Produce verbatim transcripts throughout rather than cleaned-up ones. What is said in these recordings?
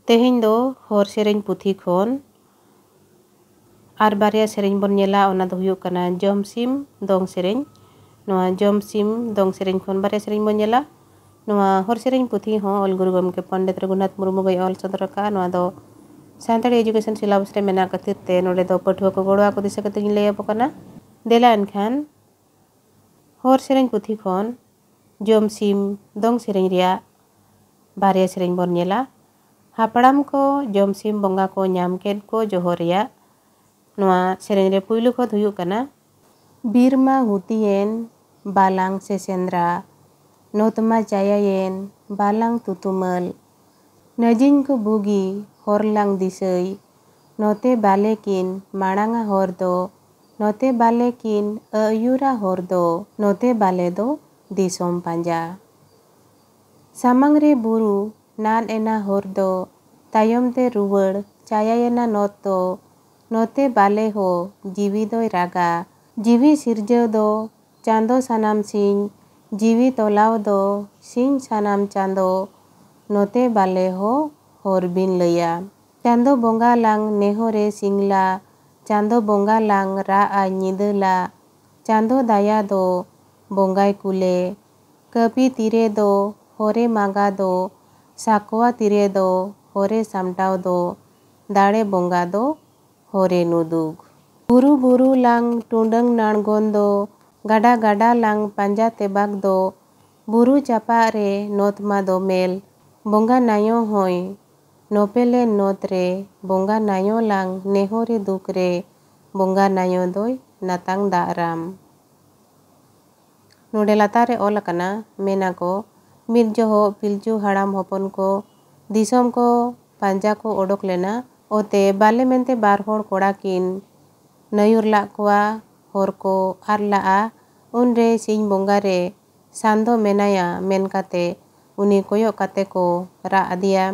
ᱛᱮᱦᱮᱧ ᱫᱚ ᱦᱚᱨ ᱥᱮᱨᱮᱧ ᱯᱩᱛᱷᱤ ᱠᱷᱚᱱ ᱟᱨ ᱵᱟᱨᱭᱟ ᱥᱮᱨᱮᱧ ᱵᱚᱱ ᱧᱮᱞᱟ᱾ ᱚᱱᱟ ᱫᱚ ᱦᱩᱭᱩᱜ ᱠᱟᱱᱟ ᱡᱚᱢᱥᱤᱢ ᱫᱚᱝ ᱥᱮᱨᱮᱧ᱾ ᱱᱚᱣᱟ ᱡᱚᱢᱥᱤᱢ ᱫᱚᱝ ᱥᱮᱨᱮᱧ ᱠᱷᱚᱱ ᱵᱟᱨᱭᱟ ᱥᱮᱨᱮᱧ ᱵᱚᱱ ᱧᱮᱞᱟ᱾ ᱱᱚᱣᱟ ᱦᱚᱨ ᱥᱮᱨᱮᱧ ᱯᱩᱛᱷᱤ ᱦᱚᱸ ᱚᱞ ᱜᱩᱨᱩ ᱜᱚᱢᱠᱮ ᱯᱚᱱᱰᱤᱛ ᱨᱚᱜᱷᱩᱱᱟᱛᱷ ᱢᱩᱨᱢᱩ ᱜᱮᱭ ᱚᱞ ᱥᱚᱫᱚᱨ ᱟᱠᱟᱫᱼᱟ᱾ ᱱᱚᱣᱟ ᱫᱚ ᱥᱟᱱᱛᱟᱲᱤ education syllabus ᱨᱮ ᱢᱮᱱᱟᱜ ᱠᱷᱟᱹᱛᱤᱨ ᱛᱮ ᱱᱚᱰᱮ ᱫᱚ ᱯᱟᱹᱴᱷᱩᱣᱟᱹ ᱠᱚ ᱜᱚᱲᱚ ᱟᱠᱚ ᱫᱤᱥᱟᱹ ᱠᱟᱛᱮ ᱜᱤᱧ ᱞᱟᱹᱭ ᱟᱵᱚ ᱠᱟᱱᱟ᱾ ᱫᱮᱞᱟ ᱮᱱᱠᱷᱟᱱ ᱦᱚᱨ ᱥᱮᱨᱮᱧ ᱯᱩᱛᱷᱤ ᱠᱷᱚᱱ ᱡᱚᱢᱥᱤᱢ ᱫᱚᱝ ᱥᱮᱨᱮᱧ ᱨᱮᱭᱟᱜ ᱵᱟᱨᱭᱟ ᱥᱮᱨᱮᱧ ᱵᱚᱱ ᱧᱮᱞᱟ᱾ ᱦᱟᱯᱲᱟᱢ ᱠᱚ ᱡᱚᱢᱥᱤᱢ ᱵᱚᱸᱜᱟ ᱠᱚ ᱧᱟᱢ ᱠᱮᱫ ᱠᱚ ᱡᱚᱦᱚᱨ ᱨᱮᱭᱟᱜ᱾ ᱱᱚᱣᱟ ᱥᱮᱨᱮᱧ ᱨᱮ ᱯᱩᱭᱞᱩ ᱠᱷᱚᱛ ᱦᱩᱭᱩᱜ ᱠᱟᱱᱟ᱾ ᱵᱤᱨ ᱢᱟ ᱦᱩᱛᱤᱭᱮᱱ ᱵᱟᱞᱟᱝ ᱥᱮ ᱥᱮᱸᱫᱽᱨᱟ, ᱱᱚᱛ ᱢᱟ ᱪᱟᱭᱟᱭᱮᱱ ᱵᱟᱞᱟᱝ ᱛᱩᱛᱩᱢᱟᱹᱞ᱾ ᱱᱟᱹᱡᱤᱧ ᱠᱚ ᱵᱩᱜᱤ ᱦᱚᱨ ᱞᱟᱝ ᱫᱤᱥᱟᱹᱭ, ᱱᱚᱛᱮ ᱵᱟᱞᱮ ᱠᱤᱱ ᱢᱟᱲᱟᱝᱟ ᱦᱚᱨ ᱫᱚ, ᱱᱚᱛᱮ ᱵᱟᱞᱮ ᱠᱤᱱ ᱟᱹᱭᱩᱨᱟ ᱦᱚᱨ ᱫᱚ, ᱱᱚᱛᱮ ᱵᱟᱞᱮ ᱫᱚ ᱫᱤᱥᱚᱢ ᱯᱟᱸᱡᱟ᱾ ᱥᱟᱢᱟᱝ ᱨᱮ ᱵᱩᱨᱩ ᱱᱟᱫ ᱮᱱᱟ ᱦᱚᱨ ᱫᱚ, ᱛᱟᱭᱚᱢ ᱛᱮ ᱨᱩᱣᱟᱹᱲ ᱪᱟᱭᱟᱭᱮᱱᱟ ᱱᱚᱛ ᱫᱚ, ᱱᱚᱛᱮ ᱵᱟᱞᱮ ᱦᱚ ᱡᱤᱣᱤ ᱫᱚᱭ ᱨᱟᱜᱟ᱾ ᱡᱤᱣᱤ ᱥᱤᱨᱡᱟᱹᱣ ᱫᱚ ᱪᱟᱸᱫᱚ ᱥᱟᱱᱟᱢ ᱥᱤᱧ, ᱡᱤᱣᱤ ᱛᱚᱞᱟᱣ ᱫᱚ ᱥᱤᱧ ᱥᱟᱱᱟᱢ ᱪᱟᱸᱫᱚ, ᱱᱚᱛᱮ ᱵᱟᱞᱮ ᱦᱚ ᱦᱚᱨ ᱵᱤᱱ ᱞᱟᱹᱭᱟ᱾ ᱪᱟᱸᱫᱚ ᱵᱚᱸᱜᱟ ᱞᱟᱝ ᱱᱮᱦᱚᱨᱮ ᱥᱤᱝᱞᱟ, ᱪᱟᱸᱫᱚ ᱵᱚᱸᱜᱟ ᱞᱟᱝ ᱨᱟᱜᱼᱟ ᱧᱤᱫᱟᱹ ᱞᱟ᱾ ᱪᱟᱸᱫᱚ ᱫᱟᱭᱟ ᱫᱚ ᱵᱚᱸᱜᱟᱭ ᱠᱩᱞᱮ, ᱠᱟᱹᱯᱤ ᱛᱤᱨᱮ ᱫᱚ ᱦᱚᱨᱮ ᱢᱟᱸᱜᱟ ᱫᱚ, ᱥᱟᱠᱣᱟ ᱛᱤᱨᱮ ᱫᱚ ᱦᱚᱨᱮ ᱥᱟᱢᱴᱟᱣ ᱫᱚ, ᱫᱟᱲᱮ ᱵᱚᱸᱜᱟ ᱫᱚ ᱦᱚᱨᱮ ᱱᱩᱫᱩᱜ᱾ ᱵᱩᱨᱩ ᱵᱩᱨᱩ ᱞᱟᱝ ᱴᱩᱰᱟᱹᱝ ᱱᱟᱬᱜᱚᱱ ᱫᱚ, ᱜᱟᱰᱟ ᱜᱟᱰᱟ ᱞᱟᱝ ᱯᱟᱸᱡᱟ ᱛᱮᱵᱟᱠ ᱫᱚ, ᱵᱩᱨᱩ ᱪᱟᱯᱟᱜ ᱨᱮ ᱱᱚᱛ ᱢᱟ ᱫᱚᱢᱮᱞ᱾ ᱵᱚᱸᱜᱟ ᱱᱟᱭᱚ ᱦᱚᱸᱭ ᱱᱚᱯᱮᱞᱮ ᱱᱚᱛ ᱨᱮ, ᱵᱚᱸᱜᱟ ᱱᱟᱭᱚ ᱞᱟᱝ ᱱᱮᱦᱚᱨᱮ ᱫᱩᱠ ᱨᱮ, ᱵᱚᱸᱜᱟ ᱱᱟᱭᱚ ᱫᱚᱭ ᱱᱟᱛᱟᱝ ᱫᱟᱜ ᱨᱟᱢ᱾ ᱱᱚᱰᱮ ᱞᱟᱛᱟᱨ ᱨᱮ ᱚᱞ ᱟᱠᱟᱱᱟ, ᱢᱮᱱᱟᱠᱚ, ᱢᱤᱫ ᱡᱚᱦᱚᱜ ᱯᱤᱞᱪᱩ ᱦᱟᱲᱟᱢ ᱦᱚᱯᱚᱱ ᱠᱚ ᱫᱤᱥᱚᱢ ᱠᱚ ᱯᱟᱸᱡᱟ ᱠᱚ ᱚᱰᱚᱠ ᱞᱮᱱᱟ᱾ ᱚᱛᱮ ᱵᱟᱞᱮ ᱢᱮᱱᱛᱮ ᱵᱟᱨ ᱦᱚᱲ ᱠᱚᱲᱟ ᱠᱤᱱ ᱱᱟᱹᱭᱩᱨ ᱞᱟᱜ ᱠᱚᱣᱟ, ᱦᱚᱨ ᱠᱚ ᱟᱨ ᱞᱟᱜᱼᱟ᱾ ᱩᱱᱨᱮ ᱥᱤᱧ ᱵᱚᱸᱜᱟ ᱨᱮ ᱥᱟᱱᱫᱚ ᱢᱮᱱᱟᱭᱟ ᱢᱮᱱ ᱠᱟᱛᱮ ᱩᱱᱤ ᱠᱚᱭᱚᱜ ᱠᱟᱛᱮ ᱠᱚ ᱨᱟᱜ ᱟᱫᱮᱭᱟ᱾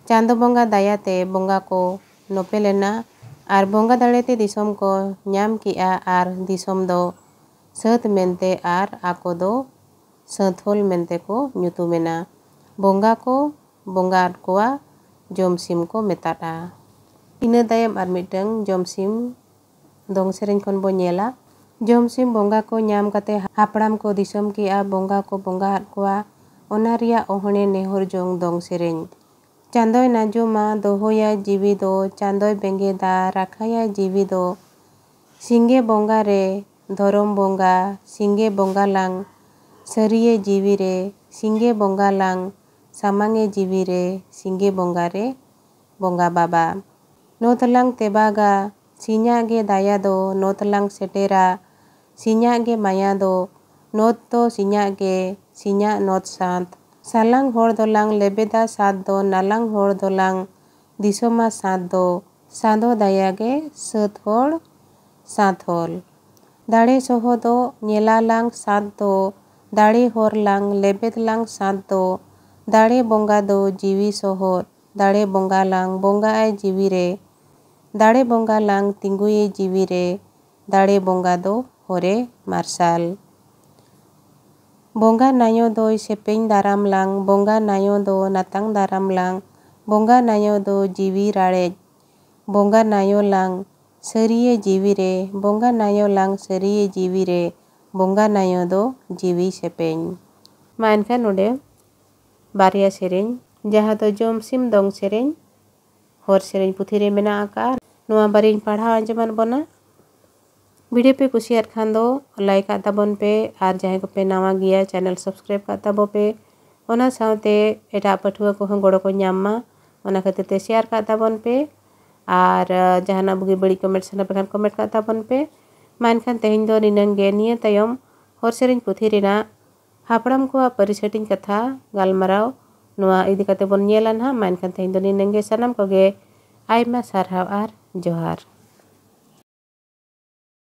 ᱪᱟᱸᱫᱚ ᱵᱚᱸᱜᱟ ᱫᱟᱭᱟᱛᱮ ᱵᱚᱸᱜᱟ ᱠᱚ ᱱᱚᱯᱮ ᱞᱮᱱᱟ ᱟᱨ ᱵᱚᱸᱜᱟ ᱫᱟᱲᱮᱛᱮ ᱫᱤᱥᱚᱢ ᱠᱚ ᱧᱟᱢ ᱠᱮᱜᱼᱟ ᱟᱨ ᱫᱤᱥᱚᱢ ᱫᱚ ᱥᱟᱹᱛ ᱢᱮᱱᱛᱮ ᱟᱨ ᱟᱠᱚ ᱫᱚ ᱥᱟᱹᱛᱷᱳᱞ ᱢᱮᱱᱛᱮ ᱠᱚ ᱧᱩᱛᱩᱢᱮᱱᱟ᱾ ᱵᱚᱸᱜᱟ ᱠᱚ ᱵᱚᱸᱜᱟ ᱟᱫ ᱠᱚᱣᱟ ᱡᱚᱢᱥᱤᱢ ᱠᱚ ᱢᱮᱛᱟᱫᱼᱟ᱾ ᱤᱱᱟᱹ ᱛᱟᱭᱚᱢ ᱟᱨ ᱢᱤᱫᱴᱟᱝ ᱡᱚᱢᱥᱤᱢ ᱫᱚᱝ ᱥᱮᱨᱮᱧ ᱠᱷᱚᱱ ᱵᱚ ᱧᱮᱞᱟ᱾ ᱡᱚᱢᱥᱤᱢ ᱵᱚᱸᱜᱟ ᱠᱚ ᱧᱟᱢ ᱠᱟᱛᱮ ᱦᱟᱯᱲᱟᱢ ᱠᱚ ᱫᱤᱥᱚᱢ ᱠᱮᱜᱼᱟ, ᱵᱚᱸᱜᱟ ᱠᱚ ᱵᱚᱸᱜᱟ ᱟᱫ ᱠᱚᱣᱟ, ᱚᱱᱟ ᱨᱮᱭᱟᱜ ᱚᱦᱚᱬᱮ ᱱᱮᱦᱚᱨ ᱡᱚᱝ ᱫᱚᱝ ᱥᱮᱨᱮᱧ᱾ ᱪᱟᱸᱫᱚᱭ ᱱᱟᱡᱚᱢᱟ ᱫᱚᱦᱚᱭᱟᱭ ᱡᱤᱣᱤ ᱫᱚ, ᱪᱟᱸᱫᱚᱭ ᱵᱮᱸᱜᱮᱫᱟ ᱨᱟᱠᱷᱟᱭᱟᱭ ᱡᱤᱣᱤ ᱫᱚ᱾ ᱥᱤᱸᱜᱮ ᱵᱚᱸᱜᱟ ᱨᱮ ᱫᱷᱚᱨᱚᱢ ᱵᱚᱸᱜᱟ, ᱥᱤᱸᱜᱮ ᱵᱚᱸᱜᱟ ᱞᱟᱝ ᱥᱟᱹᱨᱤᱭᱮ ᱡᱤᱣᱤ ᱨᱮ, ᱥᱤᱸᱜᱮ ᱵᱚᱸᱜᱟ ᱞᱟᱝ ᱥᱟᱢᱟᱝᱮ ᱡᱤᱣᱤ ᱨᱮ, ᱥᱤᱸᱜᱮ ᱵᱚᱸᱜᱟ ᱨᱮ ᱵᱚᱸᱜᱟ ᱵᱟᱵᱟ᱾ ᱱᱚᱛ ᱞᱟᱝ ᱛᱮᱵᱟᱜᱟ, ᱥᱤᱧᱟᱜ ᱜᱮ ᱫᱟᱭᱟ ᱫᱚ ᱱᱚᱛ ᱞᱟᱝ ᱥᱮᱴᱮᱨᱟ, ᱥᱤᱧᱟᱜ ᱜᱮ ᱢᱟᱭᱟ ᱫᱚ ᱱᱚᱛ ᱫᱚ ᱥᱤᱧᱟᱜ ᱜᱮ, ᱥᱤᱧᱟᱜ ᱱᱚᱛ ᱥᱟᱸᱛ᱾ ᱥᱟᱞᱟᱝ ᱦᱚᱲ ᱫᱚᱞᱟᱝ ᱞᱮᱵᱮᱫᱟ ᱥᱟᱛ ᱫᱚ, ᱱᱟᱞᱟᱝ ᱦᱚᱲ ᱫᱚᱞᱟᱝ ᱫᱤᱥᱚᱢᱟ ᱥᱟᱛ ᱫᱚ, ᱥᱟᱸᱫᱚ ᱫᱟᱭᱟ ᱜᱮ ᱥᱟᱹᱛ ᱦᱚᱲ ᱥᱟᱸᱛ ᱦᱚᱲ᱾ ᱫᱟᱲᱮ ᱥᱚᱦᱚᱫᱚᱜ ᱧᱮᱞᱟᱞᱟᱝ ᱥᱟᱛ ᱫᱚ, ᱫᱟᱲᱮ ᱦᱚᱨ ᱞᱟᱝ ᱞᱮᱵᱮᱫ ᱞᱟᱝ ᱥᱟᱛ ᱫᱚ, ᱫᱟᱲᱮ ᱵᱚᱸᱜᱟ ᱫᱚ ᱡᱤᱣᱤ ᱥᱚᱦᱚᱫ, ᱫᱟᱲᱮ ᱵᱚᱸᱜᱟ ᱞᱟᱝ ᱵᱚᱸᱜᱟ ᱟᱭ ᱡᱤᱣᱤ ᱨᱮ, ᱫᱟᱲᱮ ᱵᱚᱸᱜᱟ ᱞᱟᱝ ᱛᱤᱸᱜᱩᱭᱮ ᱡᱤᱣᱤ ᱨᱮ, ᱫᱟᱲᱮ ᱵᱚᱸᱜᱟ ᱫᱚ ᱦᱚᱨᱮ ᱢᱟᱨᱥᱟᱞ᱾ ᱵᱚᱸᱜᱟ ᱱᱟᱭᱚ ᱫᱚᱭ ᱥᱮᱯᱮᱧ ᱫᱟᱨᱟᱢ ᱞᱟᱝ, ᱵᱚᱸᱜᱟ ᱱᱟᱭᱚ ᱫᱚ ᱱᱟᱛᱟᱝ ᱫᱟᱨᱟᱢ ᱞᱟᱝ, ᱵᱚᱸᱜᱟ ᱱᱟᱭᱚ ᱫᱚ ᱡᱤᱣᱤ ᱨᱟᱲᱮᱡ, ᱵᱚᱸᱜᱟ ᱱᱟᱭᱚ ᱞᱟᱝ ᱥᱟᱹᱨᱤᱭᱮ ᱡᱤᱣᱤ ᱨᱮ, ᱵᱚᱸᱜᱟ ᱱᱟᱭᱚ ᱞᱟᱝ ᱥᱟᱹᱨᱤᱭᱮ ᱡᱤᱣᱤ ᱨᱮ, ᱵᱚᱸᱜᱟ ᱱᱟᱭᱚ ᱫᱚ ᱡᱤᱣᱤ ᱥᱮᱯᱮᱧ᱾ ᱢᱟ ᱮᱱᱠᱷᱟᱱ ᱱᱚᱰᱮ ᱵᱟᱨᱭᱟ ᱥᱮᱨᱮᱧ, ᱡᱟᱦᱟᱸ ᱫᱚ ᱡᱚᱢᱥᱤᱢ ᱫᱚᱝ ᱥᱮᱨᱮᱧ, ᱦᱚᱨ ᱥᱮᱨᱮᱧ ᱯᱩᱛᱷᱤ ᱨᱮ ᱢᱮᱱᱟᱜ ᱟᱠᱟᱫᱼᱟ᱾ ᱱᱚᱣᱟ ᱵᱟᱨᱭᱟᱧ ᱯᱟᱲᱦᱟᱣ ᱟᱸᱡᱚᱢᱟᱫ ᱵᱚᱱᱟ᱾ ᱵᱷᱤᱰᱤᱭᱳ ᱯᱮ ᱠᱩᱥᱤᱭᱟᱜ ᱠᱷᱟᱱ ᱫᱚ ᱞᱟᱭᱤᱠ ᱟᱜ ᱛᱟᱵᱚᱱ ᱯᱮ, ᱟᱨ ᱡᱟᱦᱟᱸᱭ ᱠᱚᱯᱮ ᱱᱟᱣᱟ ᱜᱮᱭᱟ, ᱪᱮᱱᱮᱞ ᱥᱟᱵᱥᱠᱨᱟᱭᱤᱵ ᱠᱟᱜ ᱛᱟᱵᱚ ᱯᱮ᱾ ᱚᱱᱟ ᱥᱟᱶᱛᱮ ᱮᱴᱟᱜ ᱯᱟᱹᱴᱷᱩᱣᱟᱹ ᱠᱚᱦᱚᱸ ᱜᱚᱲᱚ ᱠᱚ ᱧᱟᱢ ᱢᱟ, ᱚᱱᱟ ᱠᱷᱟᱹᱛᱤᱨ ᱛᱮ ᱥᱮᱭᱟᱨ ᱠᱟᱜ ᱛᱟᱵᱚᱱ ᱯᱮ᱾ ᱟᱨ ᱟᱸ, ᱡᱟᱦᱟᱱᱟᱜ ᱵᱩᱜᱤ ᱵᱟᱹᱲᱤᱡ ᱠᱚᱢᱮᱱᱴ ᱥᱟᱱᱟ ᱯᱮ ᱠᱷᱟᱱ ᱠᱚᱢᱮᱱᱴ ᱠᱟᱜ ᱛᱟᱵᱚᱱ ᱯᱮ᱾ ᱢᱟ ᱮᱱᱠᱷᱟᱱ ᱛᱮᱦᱮᱧ ᱫᱚ ᱱᱤᱱᱟᱹᱝ ᱜᱮ᱾ ᱱᱤᱭᱟᱹ ᱛᱟᱭᱚᱢ ᱦᱚᱨ ᱥᱮᱨᱮᱧ ᱯᱩᱛᱷᱤ ᱨᱮᱱᱟᱜ ᱦᱟᱯᱲᱟᱢ ᱠᱚᱣᱟᱜ ᱯᱟᱹᱨᱤᱥ ᱦᱟᱹᱴᱤᱧ ᱠᱟᱛᱷᱟ ᱜᱟᱞᱢᱟᱨᱟᱣ ᱱᱚᱣᱟ ᱤᱫᱤ ᱠᱟᱛᱮ ᱵᱚᱱ ᱧᱮᱞᱟ ᱱᱟᱦᱟᱜ᱾ ᱢᱟ ᱮᱱᱠᱷᱟᱱ ᱛᱮᱦᱮᱧ ᱫᱚ ᱱᱤᱱᱟᱹᱝ ᱜᱮ᱾ ᱥᱟᱱᱟᱢ ᱠᱚᱜᱮ ᱟᱭᱢᱟ ᱥᱟᱨᱦᱟᱣ ᱟᱨ ᱡᱚᱦᱟᱨ᱾